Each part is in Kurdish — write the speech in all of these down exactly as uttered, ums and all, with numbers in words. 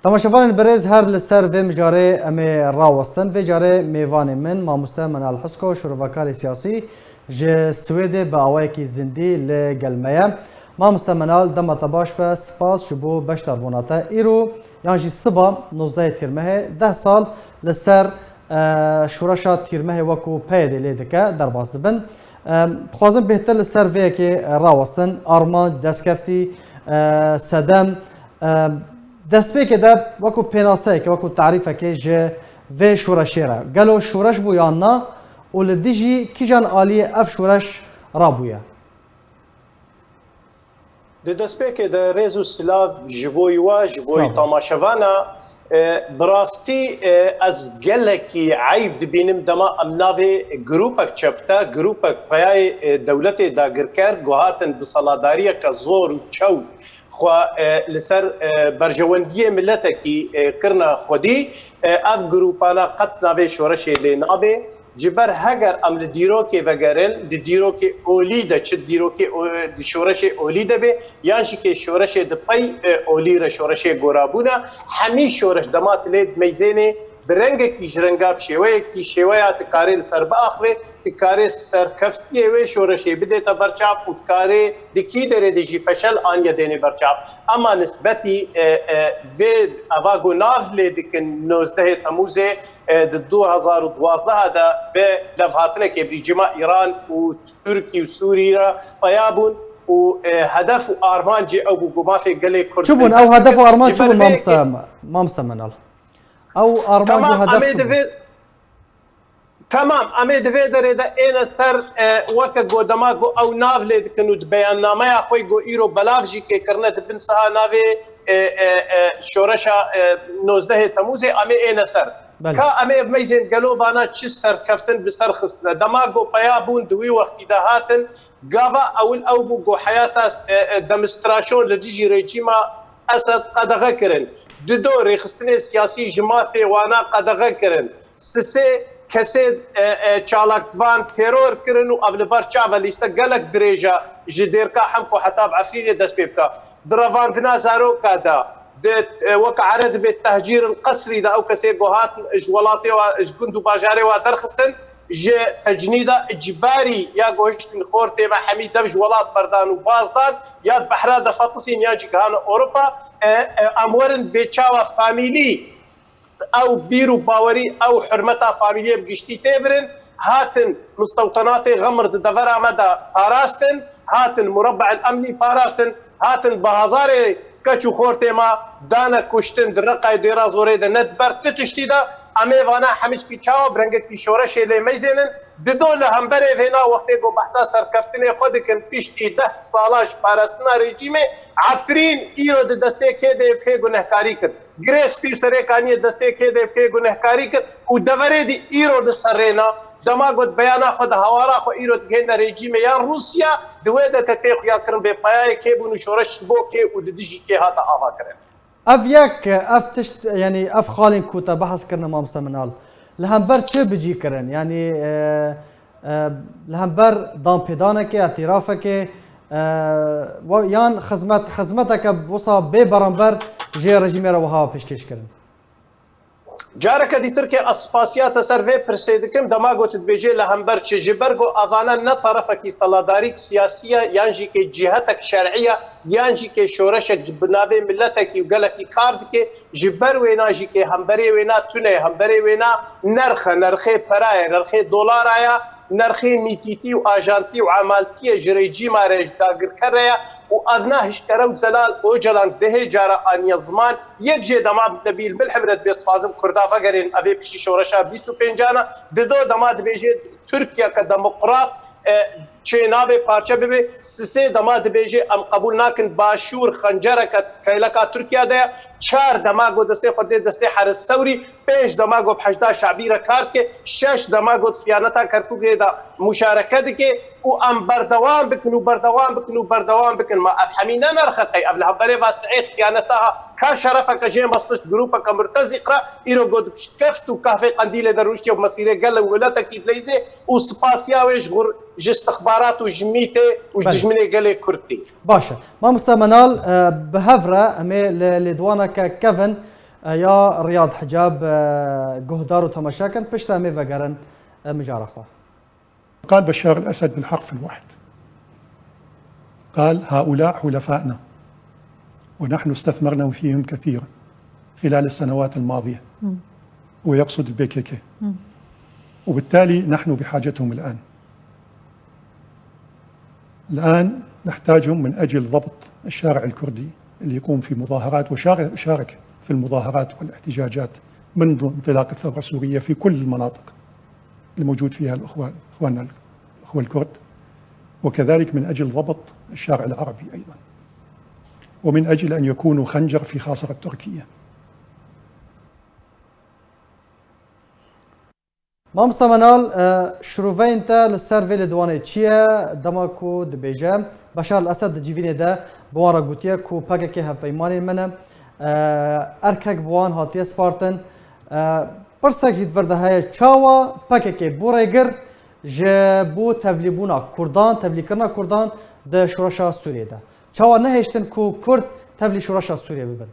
Temaşevanên birêz, her li ser vê mijarê em ê rawestin. Vê carê mêvanê min, mamoste Menal Hisko, şîrovekarê siyasî ji Swêdê bi awayekî zindî li gel me ye. Mamoste Menal, dema te baş be, spas ji bo beşdarbûna te. Îro, yan jî siba nozdehê Tîrmehê, deh sal li ser, e, şoreşa Tîrmehê wekû PYDê lê dike, derbas dibin. E, dixwazim bêhtir li ser vê yekê, e, rawestin. Armanc, destkeftî, e, sedem, e, destpêkê de wekû pênaseyekê, wekû tarîfekê ji vê şoreşê re. Gelo şoreş bû yan na? Û li dijî kîjan aliyê ev şoreş rabûye? Di destpêkê de rêz û silav ji bo wa, ji bo Silav. tamaşevana. E, bi rastî, e, ez gelekî eyb dibînim dema em navê grûpek çepte, grûpek peyayê, e, dewletê dagirker, ku hatin bi seladariyeke zor û çew xwe, e, li ser, e, berjewendiyê miletekî, e, kirine xwedî, e, ev grûpana qet navê şoreşê lê nabe. Ji ber heger em li dîrokê vegerin, di dîrokê olî de, çi dîrokê o-, di şoreşê olî de be, yan jî kê şoreşê di pey, e, olî re şoreşê gorabûna, hemî şoreş dema tu lê dimeyzênê, bi rengekî ji renga, bi şêweyekî, şêweya tu karê li ser biaxivê, tu karê serkeftiyê wê şoreşê bidête berçav û tu karê di kî derê de jî feşel aniye dênê berçav. Ema nisbetî, e, e, vê eva ku nav lê dikin nozdehê Temûzê, e, di du hezar û duwazdeh de bi levhatinekê bi rejîma Îran û Tirkî û Sûrî re peya bûn û, e, hedef û armancê ew bû ku mafê gelê Kurd Çi bûn? Ew hedef û armanc çi bûn, mamoste, mamoste Menal? Ew armanc û Tamam, hedef em ê çi bûn? Divê, tamam, em ê di vê derê de êne ser, e, weke ku dema ku ew nav lê dikin û di beyannameya xwe ku îro belav jî kê kirine di bin siha navê, e, e, e, şoreşa, e, nozdehê Temûzê em ê êne ser. Belê. Ka em ê meyzên gelo vana çi serkeftin bi ser xistine. Dema ku peya bûn di wî wextî de hatin, gava ewil ew bû ku heyata, e, e, demonstraşon li dijî rejîma Esed qedexe kirin. Dido rêxistinê siyasî ji mafê wana qedexe kirin. Sisê kesê, e, e, çalakvan teror kirin û ev li ber çav e, lîste gelek dirêj e ji Dêrka Hemko heta bi Efrînê dest pê bike. Di revandina zaroka de, di, e, weke ere dibê tehcîr el qesrî de ew kesê ku hatin ji welatê wa, ji gund û bajarê wa derxistin, ji tecnîda icbarî ya ku hiştin xortê me hemî dev ji welat berdan û bazdan, ya di behra de fetisîn ya jî gihane Ewropa, e, e, em werin bê çawa famîlî ew bîr û bawerî, ew hurmeta famîliyê bi giştî tê birin, hatin mistewtenatê Xemir di devera me de parastin, hatin Murabba el Emnî parastin, hatin bi hezarê keç û xortê me dane kuştin, di Reqayê Dêra Zorê de ne di ber ti tiştî de, em ê vana hemî tiştî çawa bi rengekî şoreşê lê meyzênin, dido li hemberê vêna wextê ku behsa serkeftinê xwe dikin piştî deh sala ji parastina rejîmê, Efrîn îro di destê kê de kê gunehkarî kir. Girê spî û serê kaniyê destê kê de kê gunehkarî kir û deverê dî îro di serrêna. Dema got beyana xwe di hawara xwe îro digihêne rejîmê yan Rûsya, di wê de te tê xuya kirin bê payayê kê bûn û şoreş ji bo kê û di dijî kê hate ava kirin. Ev yek, ev tişt, yanî ev xalên ku te behs kirine, mamoste Minal, li hember çi bi cî kirin? Yanî, e, e, li hember danpêdanekê, îtîrafekê, e, wa-, yan xizmet, xizmeteke wisa bê beramber jê rejîmê re wiha pêşkêş kirin? Careke dîtir ke ez spasiya te ser vê pirsê dikim, dema got dibêjê li hember çi? Ji ber ku evana ne tarafekî seladarîk siyasî ye, yan jî ke cîhetek şer'î ye, yan jî ke şoreşek ji bi navê miletekî û gelekî kar dike, ji ber wêna jî ke hemberê wêna tune ye, hemberê wêna nerx e, nerxê pera ye, nerxê dolara ye, nerxê mîtîtî û ajantî û emaltiyê ji rejîma re, ji dagirker re ye û evna hişkere û Zelal Ocalan dehê cara aniye ziman, yek jê dema Nebîl Milhim re dibê, dixwazim Kurda vegerên evê piştî şoreşa bîst û pêncan e, dido dema dibêje Tirkiyeke demokrat, e, çê nabe parçe bibe, sisê dema dibêje em qebûl nakin Başûr xencereke keyleka Tirkiye de ye, çar dema got destê xwe dê destê Heris Sewrî, pênc dema got bi Heşda Şebî re kar dike, şeş dema got xiyaneta Kerkûkê de muşareke dike û em berdewam bikin û berdewam bikin û berdewam bikin. Ma ev hemî ne nerxe qey? Ev li hemberê va Siêd xiyaneta ha, ka şerefeke jê mestişt grûpeke murtezîq re îro got bi şikeft û kahvê Qendîlê de rûştiye û mesîrê gel û miletekî dileyzê û spasiya wê ji xur, ji istixbarat û ji mîtê û ji Belê. dijminê gelê Kurd tê. Baş e. Mamoste Menal, e, bi hev re em ê li lêdwaneke kevin Ya Riyad Hicab, e, guhdar û temaşe kin, piştre em ê vegerin, e, mijara xwe. قال بشار الأسد بالحرف الواحد، قال: هؤلاء حلفائنا ونحن استثمرنا فيهم كثيرا خلال السنوات الماضية. هو يقصد البي كي كي. وبالتالي نحن بحاجتهم الآن. الآن نحتاجهم من أجل ضبط الشارع الكردي اللي يقوم في مظاهرات وشارك في المظاهرات والاحتجاجات منذ انطلاق الثورة السورية في كل المناطق الموجود فيها الأخوة، إخواننا الأخوة الكرد، وكذلك من أجل ضبط الشارع العربي أيضا، ومن أجل أن يكونوا خنجر في خاصرة تركيا. Mamosta Menal, e, şiroveyên te li ser vê lêdwanê çi ye? Dema ku dibêje, Beşar el Esed di civînê de bi wan re gotiye ku P K K hevpeymanên me ne, e, erkek bi wan hatiye spartin. E, pirsek jî di vir de heye, çawa P K K bû rêgir ji bo tevlîbûna Kurdan, tevlîkirina Kurdan di şoreşa Sûriyê de? Çawa nehêştin ku Kurd tevlî şoreşa Sûriyê bibin?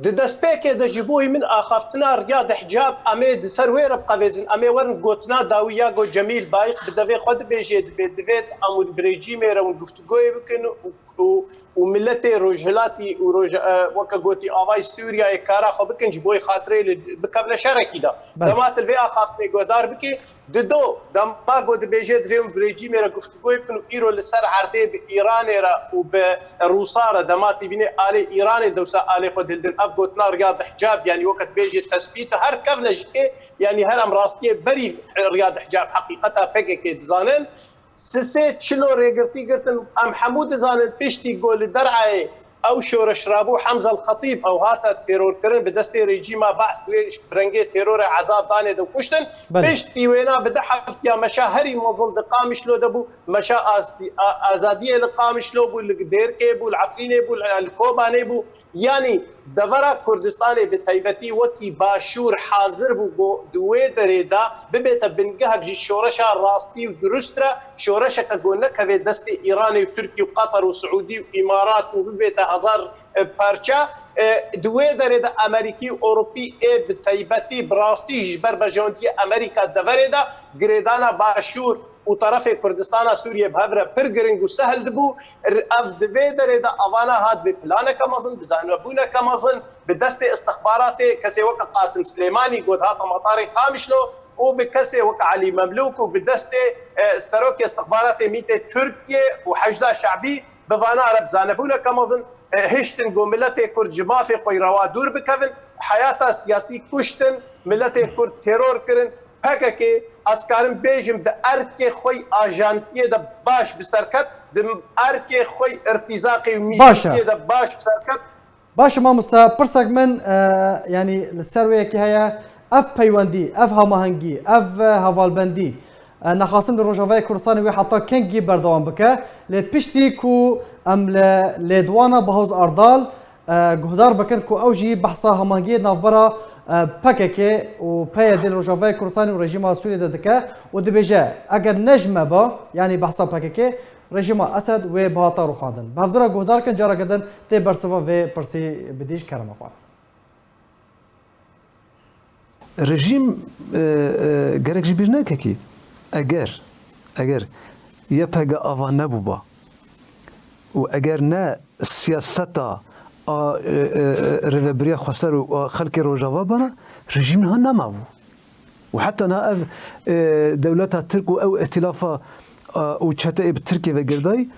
Di destpêkê de ji bo min axaftina Riyad Hicab, em ê di ser wê re biqevêzin, em ê werin gotina dawî ya ku Cemîl Bayik bi devê xwe dibêjê, dibê divê em û bi rejîmê re hûn guftûgoyê bikin û, û, û miletê Rojhilatî û Roj-, e, weke gotî avayî Sûriyeyê kara xwe bikin ji bo xatirê li bikevne şerekî de. Belê. Dema tu li vê axaftinê guhdar bikî, Dido, dema ku dibêje divê hûn bi rejîmê re guftûgoyê bikin û îro li ser erdê bi Îranê re û bi Rûsa re, dema tîbînê alê Îranê dewsa alê xwe dihildin. Ev gotina Riyad Hicab, yanî weke dibêje tespît her kevne ji kê, yanî her em rastiyê berî Riyad Hicab heqîqeta P K K dizanin. Sisê çilo rêgirtî girtin, em hemû dizanin piştî ku li Der'ayê ew şoreş rabû, Hemza el-Xetîb ew hate terorkirin, bi destê rejîma Be's di wê bi rengê terorê ezab danê de kuştin. Belê. Piştî wêna bi du heftiya meşa herî mezin di Qamişlo de bû. Meşa Astî-, A-, Azadiyê li Qamişlo bû, li Dêrkê bû, li Efrînê bû, li, li Kobanê bû. Yanî devera Kurdistanê bi taybetî wekî Başûr hazir bû ku di wê derê de bibête bingehek ji şoreşa rastî û durust re, şoreşeke ku nekeve destê Îranê û Tirkî û Qatar û Siûdî û Îmarat û bibête hezar, e, parça. E, di wê derê de Amerîkî û Ewropî ê bi taybetî bi rastî ji ber berjewendiyê Amerîka deverê de girêdana Başûr û terefê Kurdistana Sûriyê bi hev re pir giring û sehil dibû. Ev di vê derê de avana hat bi planeke mezin, bi zanebûneke mezin, bi destê istixbaratê, kesê weke Qasim Silêmanî ku dihata matarê Qamişlo û bi kesê weke Elî Memlûk û bi destê, e, serokê istixbaratê mîtê Tirkiye û Heşda Şebî bi vana re bi zanebûneke mezin, e, hiştin ku miletê Kurd ji mafê xwe rewa dûr bikevin, heyata siyasî kuştin, miletê Kurd teror kirin, P K K, ez karim bêjim, di erkê xwe yî ajantiyê de baş bi ser ket, di erkê xwe yî irtîzaqê û Baş e. mîletiyê de baş bi ser ket. Baş e mamoste, pirsek min, e, yanî li ser wê yekê heye, ev peywendî, ev hamahengî, ev, e, hevalbendî, e, nexasim li Rojavayê Kurdistanê wê heta kengî berdewam bike, lê piştî ku em li lêdwana Bahoz Ardal, e, guhdar bikin ku ew jî behsa hemahengiyê navbera, e, P K K û P Y D li Rojavayê Kurdistanê û rejîma Sûriyê de dike û dibêje, eger ne ji me ba, yanî behsa P K K, rejîma Esed wê bihata rûxandin. Bi hevdira guhdar kin, careke din tê bersiva vê pirsî bidî ji kerema xwe. Rejîm, e, e, gerek ji bîr neke kî eger, eger Y P G ava nebûba û eger ne siyaseta a, e, e, rêvebiriya xweser û a xelkê Rojava bana, rejîm niha nemabû. Û heta niha ev, e, dewleta Tirk û ew îtîlafa, a, û çeteyê bi Tirkiyê ve girdayî,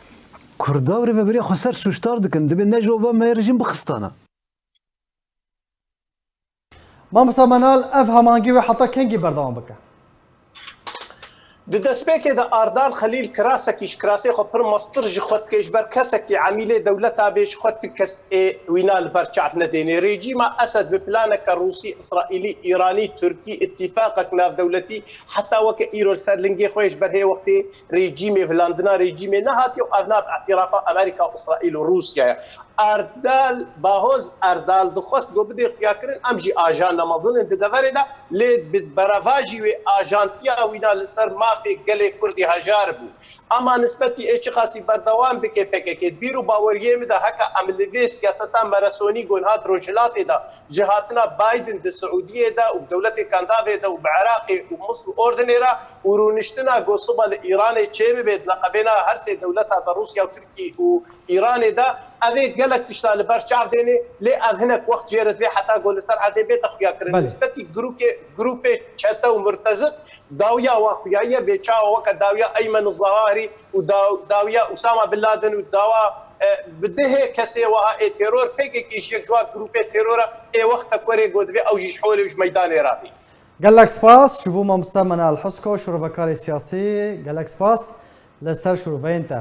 Kurda û rêvebiriya xweser sûcdar dikin. Dibê ne ji bo me rejîm bixistana. Mamosta Menal, ev hemahengî wê heta kengî berdewam bike? Di destpêkê de Ardal Xelîl kirasekî ji kirasê xwe pir mestir ji xwe dike, ji ber kesekî emîlê dewleta bê, ji xwe tu kes ê wîna li ber çav nedênê. Rejîma Esed bi planeke Rûsî, Îsraîlî, Îranî, Tirkî, îtîfaqek navdewletî, heta weke îro li ser lingê xwe ye, ji ber hê wextê rejîmê, hilandina rejîmê nehatiye û ev nav îtîrafa Amerîka û Îsraîl û Rûsya ye. Erdal, Bahoz Erdal dixwest ku bidê xuyakirin, em jî ajanda mezin in di deverê de, lê bi berevajî wê ajantiya wîna li ser mafê gelê Kurdî hejar bû. Ama nisbetî ê çiqasî berdewam bike P K K, bîr û baweriyê min de heke em li vê siyaseta meresonî ku niha di Rojhilatê de ji hatina Biden di Siûdiyê de û bi dewletê Kandavê de û bi Iraqê û Misr û Ordinê re û rûniştina ku siba li Îranê çêbibe di neqebêna her sê dewleta de Rûsya û Tirkî û Îranê de, ev ê gelek tişta li ber çav dênê, lê ev hinek wext jê re divê heta ku li ser erdê bête xuya kirin. Belê. Nisbetî grûkê, grûpê çete û murtezik dawiya wa xuyayiye bê çawa weke dawiya Eymen Zahari û daw-, dawiya Usama Bin Laden û dawa, e, bi dehê kesê wiha ê teror, P K K jî yek ji wa grûpê teror e, ê wexta ku erê ku divê ew jî ji holê û ji meydanê rabî. Gelek spas ji bo mamoste Menal Husko, şirovekarê siyasî. Gelek spas li ser şiroveyên te.